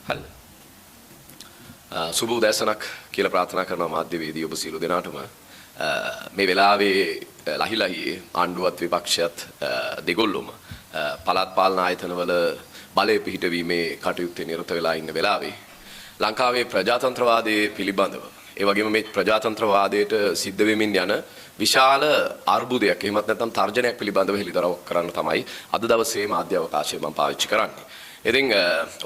හරි. සුබ උදෑසනක් කියලා ප්‍රාර්ථනා කරනවා මාධ්‍යවේදී ඔබ සියලු දෙනාටම. මේ වෙලාවේ ලහි ලහියේ ආණ්ඩුවත් විපක්ෂයත් දෙගොල්ලොම පළාත් පාලන ආයතනවල බලය පිහිටවීමේ කටයුත්තේ නිරත වෙලා ඉන්න වෙලාවේ, ලංකාවේ ප්‍රජාතන්ත්‍රවාදයේ පිළිබඳව, ඒ වගේම මේ ප්‍රජාතන්ත්‍රවාදයට සිද්ධ වෙමින් යන විශාල අර්බුදයක්, එහෙමත් නැත්නම් තර්ජනයක් පිළිබඳව හෙළිදරව් කරන්න තමයි අද දවසේ මාධ්‍ය අවකාශය මම පාවිච්චි කරන්නේ. ඉතින්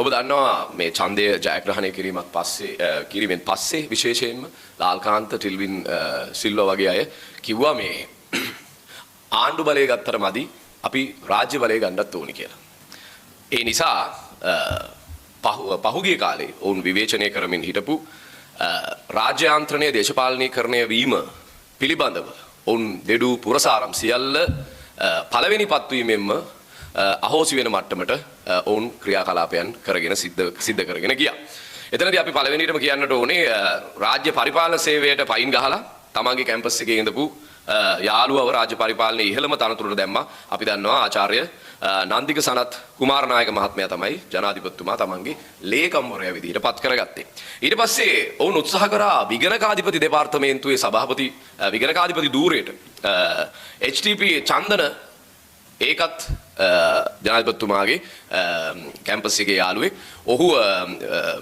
ඔබ දන්නවා මේ ඡන්දය ජයග්‍රහණය කිරීමත් පස්සේ කිරීමෙන් පස්සේ විශේෂයෙන්ම ලාල්කාන්ත, ටිල්වින් සිල්වා වගේ අය කිව්වා මේ ආණ්ඩු බලය ගත්තට මදි, අපි රාජ්‍ය බලය ගන්නත් ඕනි කියලා. ඒ නිසා පහුගිය කාලේ ඔවුන් විවේචනය කරමින් හිටපු රාජ්‍ය යාන්ත්‍රණය දේශපාලනීකරණය වීම පිළිබඳව ඔවුන් දෙඩු පුරසාරම් සියල්ල පළවෙනි පත්වීමෙන්ම අහෝසි වෙන මට්ටමට ඔවුන් ක්‍රියාකලාපයන් කරගෙන සිද්ධ සිද්ධ කරගෙන ගියා. එතනදී අපි පළවෙනියටම කියන්නට ඕනේ රාජ්‍ය පරිපාලන සේවයට පයින් ගහලා තමන්ගේ කැම්පස් එකේ ඉඳපු යාළුවව රාජ්‍ය පරිපාලනයේ ඉහළම තනතුරට දැම්මා. අපි දන්නවා ආචාර්ය නන්දික සනත් කුමාරනායක මහත්මයා තමයි ජනාධිපතිතුමා තමන්ගේ ලේකම්වරයා විදිහට පත් කරගත්තේ. ඊට පස්සේ ඔවුන් උත්සාහ කරා විගණකාධිපති දෙපාර්තමේන්තුවේ සභාපති විගණකාධිපති ධූරයට HTP චන්දන, ඒකත් ජනාධිපතිතුමාගේ කැම්පස් එකේ යාළුවෙක්. ඔහු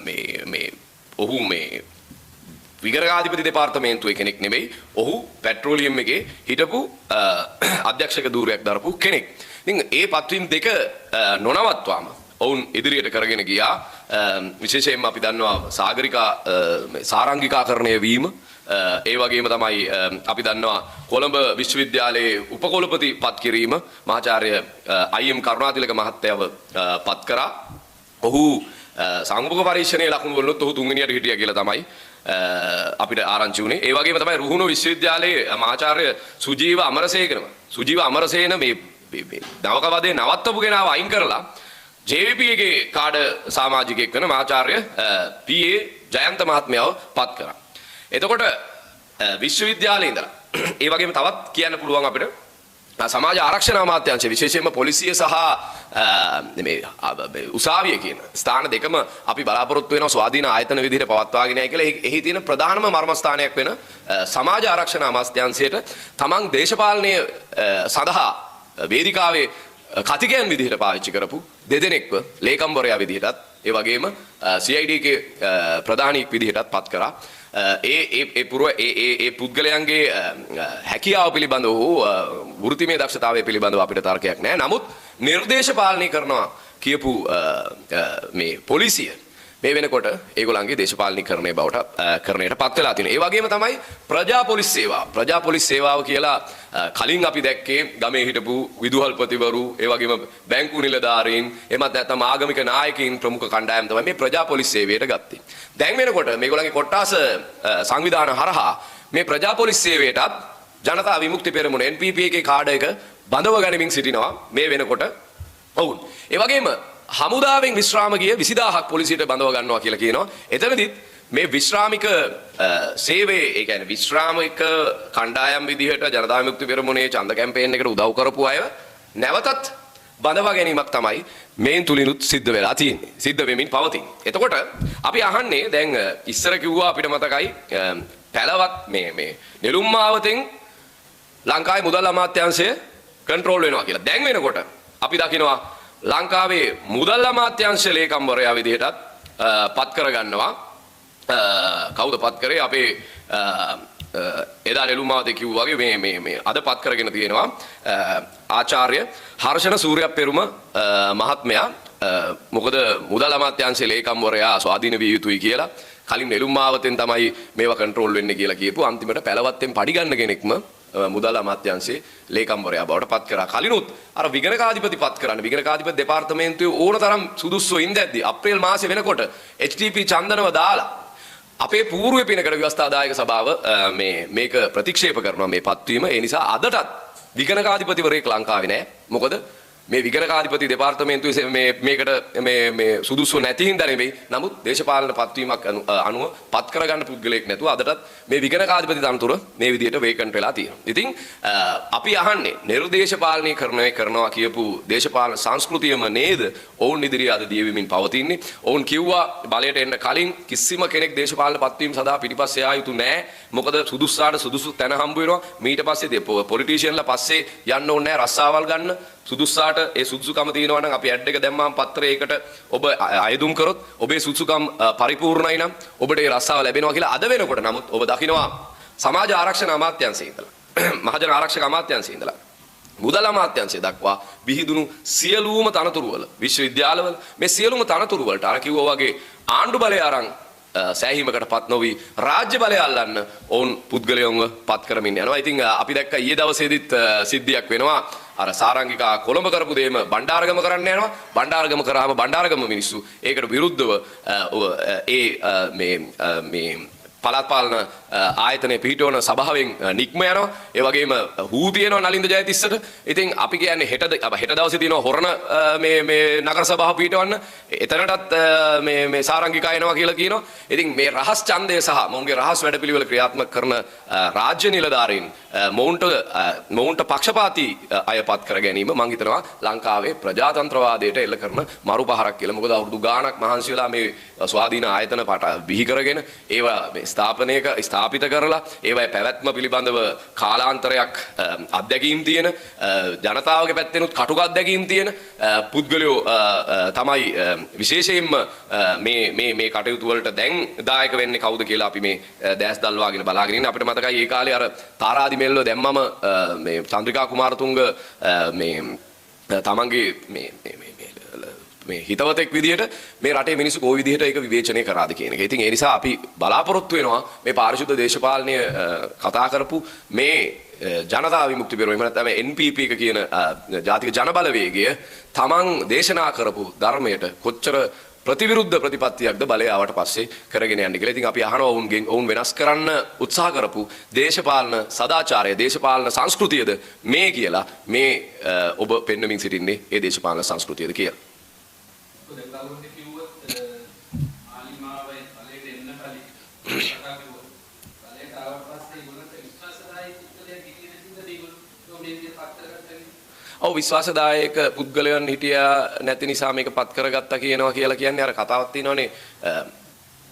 මේ මේ ඔහු මේ විගණකාධිපති දෙපාර්තමේන්තුවේ කෙනෙක් නෙමෙයි. ඔහු පෙට්‍රෝලියම් එකේ හිටපු අධ්‍යක්ෂක ධූරයක් දරපු කෙනෙක්. ඉතින් ඒ පත්වීම් දෙක නොනවත්වාම ඔවුන් ඉදිරියට කරගෙන ගියා. විශේෂයෙන්ම අපි දන්නවා සාගරිකා මේ සාරංගිකාකරණය වීම, ඒ වගේම තමයි අපි දන්නවා කොළඹ විශ්වවිද්‍යාලයේ උපකුලපති පත් කිරීම, මහාචාර්ය අයි.එම්. කරුණාතිලක මහත්තයව පත් කරා. ඔහු සංභෝග පරීක්ෂණයේ ලකුණු වලුත් ඔහු තුන්වෙනියට හිටියා කියලා තමයි අපිට ආරංචි වුණේ. ඒ වගේම තමයි රුහුණු විශ්වවිද්‍යාලයේ මහාචාර්ය සුජීව අමරසේකරම. සුජීව අමරසේන මේ මේ මේ නවකවදේ නවත්තපු කෙනාව අයින් කරලා JVP එකේ කාඩ සමාජිකයෙක් වෙන මහාචාර්ය පී.ඒ. ජයන්ත මහත්මයාව පත් කරා. එතකොට විශ්වවිද්‍යාලයේ ඉඳලා ඒ වගේම තවත් කියන්න පුළුවන් අපිට සමාජ ආරක්ෂණ අමාත්‍යාංශය, විශේෂයෙන්ම පොලිසිය සහ මේ මේ උසාවිය කියන ස්ථාන දෙකම අපි බලාපොරොත්තු වෙනවා ස්වාධීන ආයතන විදිහට පවත්වාගෙන යයි කියලා. එහි තියෙන ප්‍රධානම මර්මස්ථානයක් වෙන සමාජ ආරක්ෂණ අමාත්‍යාංශයට තමන් දේශපාලනය සඳහා වේදිකාවේ කතිකයන් විදිහට පාවිච්චි කරපු දෙදෙනෙක්ව ලේකම්වරයා විදිහටත් ඒ වගේම CID එකේ ප්‍රධානියෙක් විදිහටත් පත් කරා. ඒ ඒ ඒ පුරව ඒ ඒ ඒ පුද්ගලයන්ගේ හැකියාව පිළිබඳව හෝ වෘත්තිමය දක්ෂතාවය පිළිබඳව අපිට තර්කයක් නෑ. නමුත් නිර්දේශ පාලනය කරනවා කියපු මේ පොලිසිය මේ වෙනකොට ඒගොල්ලන්ගේ දේශපාලනීකරණය බවට කරණයට පත් වෙලා තියෙනවා. ඒ වගේම තමයි ප්‍රජා පොලිස් සේවාව. ප්‍රජා පොලිස් සේවාව කියලා කලින් අපි දැක්කේ ගමේ හිටපු විදුහල්පතිවරු, ඒ වගේම බැංකු නිලධාරීන්, එහෙමත් නැත්නම් ආගමික නායකයින් ප්‍රමුඛ කණ්ඩායම් තමයි මේ ප්‍රජා පොලිස් සේවයට ගත්තේ. දැන් වෙනකොට මේගොල්ලන්ගේ කොට්ටාස සංවිධාන හරහා මේ ප්‍රජා පොලිස් සේවයටත් ජනතා විමුක්ති පෙරමුණ NPP එකේ කාඩ් එක බඳව ගනිමින් සිටිනවා මේ වෙනකොට ඔවුන්. ඒ වගේම හමුදාවෙන් විශ්‍රාම ගිය 20,000ක් පොලිසියට බඳව ගන්නවා කියලා කියනවා. එතනදිත් මේ විශ්‍රාමික සේවයේ, ඒ කියන්නේ විශ්‍රාමික කණ්ඩායම් විදිහට ජනතා විමුක්ති පෙරමුණේ ඡන්ද කැම්පේන් එකට උදව් කරපු අය නැවතත් බඳවා ගැනීමක් තමයි මේන් තුලිනුත් සිද්ධ වෙලා තියෙන්නේ. සිද්ධ වෙමින් පවතින. එතකොට අපි අහන්නේ දැන් ඉස්සර කිව්වා අපිට මතකයි පැලවත් මේ මේ නෙළුම් මාවතෙන් ලංකාවේ මුදල් අමාත්‍යාංශය කන්ට්‍රෝල් වෙනවා කියලා. දැන් වෙනකොට අපි දකිනවා ලංකාවේ මුදල් අමාත්‍යාංශ ලේකම්වරයා විදිහටත් පත් කරගන්නවා. කවුද පත් කරේ? අපේ එදා නෙළුම් මාවතේ කිව්වා වගේ මේ මේ මේ අද පත් කරගෙන තියෙනවා ආචාර්ය හර්ෂණ සූරියප්පෙරුම මහත්මයා. මොකද මුදල් අමාත්‍යාංශයේ ලේකම්වරයා ස්වාධීන විය යුතුයි කියලා කලින් නෙළුම් මාවතෙන් තමයි මේවා කන්ට්‍රෝල් වෙන්නේ කියලා කියපු, අන්තිමට පැලවත්තෙන් පඩි ගන්න කෙනෙක්ම මුදල් අමාත්‍යාංශයේ ලේකම්වරයා බවට පත් කරා. කලිනුත් අර විගණකාධිපති පත් කරන්න විගණකාධිපති දෙපාර්තමේන්තුවේ ඕන තරම් සුදුස්සෝ ඉඳද්දි අප්‍රේල් මාසේ වෙනකොට HTP චන්දනව දාලා අපේ පූර්ව පිනකඩ ව්‍යවස්ථාදායක සභාව මේ මේක ප්‍රතික්ෂේප කරනවා මේ පත්වීම. ඒ නිසා අදටත් විගණකාධිපතිවරයෙක් ලංකාවේ නෑ. මොකද මේ විගණකාධිපති දෙපාර්තමේන්තුවේ මේ මේකට මේ මේ සුදුසු නැති හින්දා නෙවෙයි. නමුත් දේශපාලන පත්වීමක් අනුව පත් කරගන්න පුද්ගලයෙක් නැතුව අදටත් මේ විගණකාධිපති තනතුර මේ විදිහට වේකන්ට් වෙලා තියෙනවා. ඉතින් අපි අහන්නේ නිර්දේශපාලනීකරණය කරනවා කියපු දේශපාලන සංස්කෘතියම නේද ඔවුන් ඉදිරියේ අද දියවෙමින් පවතින්නේ? ඔවුන් කිව්වා බලයට එන්න කලින් කිසිම කෙනෙක් දේශපාලන පත්වීම සඳහා පිටිපස්සේ යා යුතු නෑ. මොකද සුදුස්සාට සුදුසු තැන හම්බ වෙනවා. මීට පස්සේ පොලිටිෂියන්ලා පස්සේ යන්න ඕනේ නෑ රස්සාවල් ගන්න. සුදුස්සාට ඒ සුදුසුකම තියෙනවා නම් අපි ඇඩ් එක දැම්මම පත්‍රයේ ඒකට ඔබ අයදුම් කරොත් ඔබේ සුදුසුකම් පරිපූර්ණයි නම් ඔබට ඒ රස්සාව ලැබෙනවා කියලා. අද වෙනකොට නමුත් ඔබ දකිනවා සමාජ ආරක්ෂණ අමාත්‍යාංශයේ ඉඳලා, මහජන ආරක්ෂක අමාත්‍යාංශයේ ඉඳලා මුදල් අමාත්‍යාංශය දක්වා විහිදුණු සියලුම තනතුරු වල, විශ්වවිද්‍යාලවල මේ සියලුම තනතුරු වලට අර කිව්වා වගේ ආණ්ඩු බලය අරන් සෑහීමකට පත් නොවි රාජ්‍ය බලය අල්ලන්න ඔවුන් පුද්ගලයන්ව පත් කරමින් යනවා. ඉතින් අපි දැක්ක ඊයේ දවසේදීත් සිද්ධියක් වෙනවා. අර සාරංගිකා කොළඹ කරපු දේම බණ්ඩාරගම කරන්න යනවා. බණ්ඩාරගම කරාම බණ්ඩාරගම මිනිස්සු ඒකට විරුද්ධව ඒ මේ මේ පළාත් පාලන ආයතනය පිහිටවන සභාවෙන් නික්ම යනවා. ඒ වගේම හූ තියෙනවා නලින්ද ජයතිස්සට. ඉතින් අපි කියන්නේ හෙට දවසේ තියෙනවා හොරණ මේ මේ නගර සභාව පිහිටවන්න. එතනටත් මේ මේ සාරංගිකා එනවා කියලා කියනවා. ඉතින් මේ රහස් ඡන්දය සහ මොවුන්ගේ රහස් වැඩපිළිවෙල ක්‍රියාත්මක කරන රාජ්‍ය නිලධාරීන් මොවුන්ට මොවුන්ට පක්ෂපාතී අය පත් කර ගැනීම මං හිතනවා ලංකාවේ ප්‍රජාතන්ත්‍රවාදයට එල්ල කරන මරු පහරක් කියලා. මොකද අවුරුදු ගාණක් මහන්සි වෙලා මේ ස්වාධීන ආයතන පට බිහි කරගෙන, ඒවා මේ ස්ථාපිත කරලා, ඒවායේ පැවැත්ම පිළිබඳව කාලාන්තරයක් අත්දැකීම් තියෙන, ජනතාවගේ පැත්තෙනුත් කටුක අත්දැකීම් තියෙන පුද්ගලයෝ තමයි විශේෂයෙන්ම මේ මේ මේ කටයුතු වලට දැන් දායක වෙන්නේ කවුද කියලා අපි මේ දෑස් දල්වාගෙන බලාගෙන ඉන්නේ. අපිට මතකයි ඒ කාලේ අර තාරාදි මෙල්ලව දැම්මම මේ චන්ද්‍රිකා කුමාරතුංග මේ තමන්ගේ මේ මේ මේ මේ මේ හිතවතෙක් විදිහට මේ රටේ මිනිස්සු කොයි විදිහට ඒක විවේචනය කරාද කියන එක. ඉතින් ඒ නිසා අපි බලාපොරොත්තු වෙනවා මේ පාරිශුද්ධ දේශපාලනය කතා කරපු මේ ජනතා විමුක්ති පෙරමුණ, එහෙම නැත්නම් මේ NPP එක කියන ජාතික ජනබලවේගය තමන් දේශනා කරපු ධර්මයට කොච්චර ප්‍රතිවිරුද්ධ ප්‍රතිපත්තියක්ද බලය ආවට පස්සේ කරගෙන යන්නේ කියලා. ඉතින් අපි අහනවා ඔවුන්ගෙන්, ඔවුන් වෙනස් කරන්න උත්සාහ කරපු දේශපාලන සදාචාරය, දේශපාලන සංස්කෘතියද මේ කියලා, මේ ඔබ පෙන්වමින් සිටින්නේ ඒ දේශපාලන සංස්කෘතියද කියලා. දැන් කවුරුත් කිව්වොත් මාලිමාවේ බලයට එන්න කලින් කතා කිව්වොත්, බලයට ආවට පස්සේ ඒගොල්ලන්ට විශ්වාසදායී පුද්ගලයෙක් හිටියේ නැති හින්දා ඒගොල්ලෝ මේ විදිහට පත් කරගත්තා. ඔව්, විශ්වාසදායක පුද්ගලයන් හිටියා නැති නිසා මේක පත් කරගත්තා කියනවා කියලා කියන්නේ අර කතාවක් තියෙනවනේ,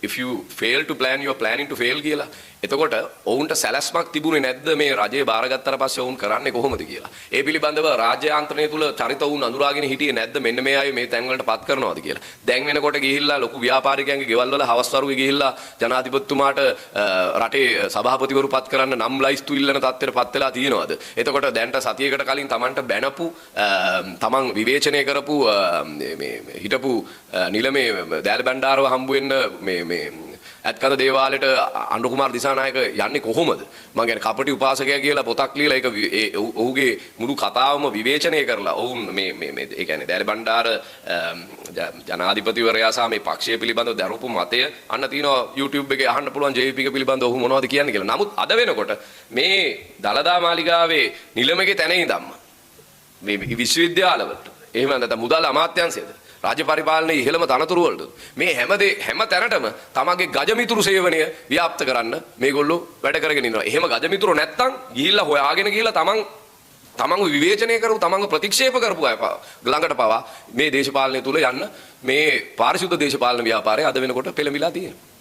"If you fail to plan, you are planning to fail" කියලා. එතකොට ඔවුන්ට සැලැස්මක් තිබුණේ නැද්ද මේ රජය බාරගත්තට පස්සේ ඔවුන් කරන්නේ කොහොමද කියලා? ඒ පිළිබඳව රාජ්‍ය යාන්ත්‍රණය තුල චරිත ඔවුන් අඳුරාගෙන හිටියේ නැද්ද මෙන්න මේ අය මේ තැන් වලට පත් කරනවද කියලා? දැන් වෙනකොට ගිහිල්ලා ලොකු ව්‍යාපාරිකයන්ගේ ගෙවල් වල හවස් වරුවේ ගිහිල්ලා ජනාධිපතිතුමාට රටේ සභාපතිවරු පත් කරන්න නම් ලයිස්තු ඉල්ලන තත්ත්වයට පත් වෙලා තියෙනවද? එතකොට දැන්ට සතියකට කලින් තමන්ට බැනපු, තමන් විවේචනය කරපු මේ මේ හිටපු නිලමේ දෑල බණ්ඩාරව හම්බ වෙන්න මේ මේ ඇත්කඳ දේවාලෙට අනුර කුමාර දිසානායක යන්නේ කොහොමද? මං කියන්නේ කපටි උපාසකයා කියලා පොතක් ලියලා ඒක ඒ ඔහුගේ මුළු කතාවම විවේචනය කරලා ඔවුන් මේ මේ මේ ඒ කියන්නේ දෑල බණ්ඩාර ජනාධිපතිවරයා සහ මේ පක්ෂය පිළිබඳව දරපු මතය අන්න තියෙනවා YouTube එකේ අහන්න පුළුවන් JVP එක පිළිබඳව ඔහු මොනවද කියන්නේ කියලා. නමුත් අද වෙනකොට මේ දළදා මාලිගාවේ නිලමගේ තැන ඉඳන්ම මේ විශ්වවිද්‍යාලවලට, එහෙම නැත්නම් මුදල් අමාත්‍යාංශයේද, රාජ්‍ය පරිපාලනයේ ඉහළම තනතුරු වලට, මේ හැම දේ හැම තැනටම තමන්ගේ ගජමිතුරු සේවනය ව්‍යාප්ත කරන්න මේගොල්ලෝ වැඩ කරගෙන ඉන්නවා. එහෙම ගජමිතුරු නැත්තම් ගිහිල්ලා හොයාගෙන ගිහිල්ලා තමන් තමන්ව විවේචනය කරපු, තමන්ව ප්‍රතික්ෂේප කරපු අය ළඟට පවා මේ දේශපාලනය තුල යන්න මේ පාරිශුද්ධ දේශපාලන ව්‍යාපාරය අද වෙනකොට පෙළඹිලා තියෙනවා.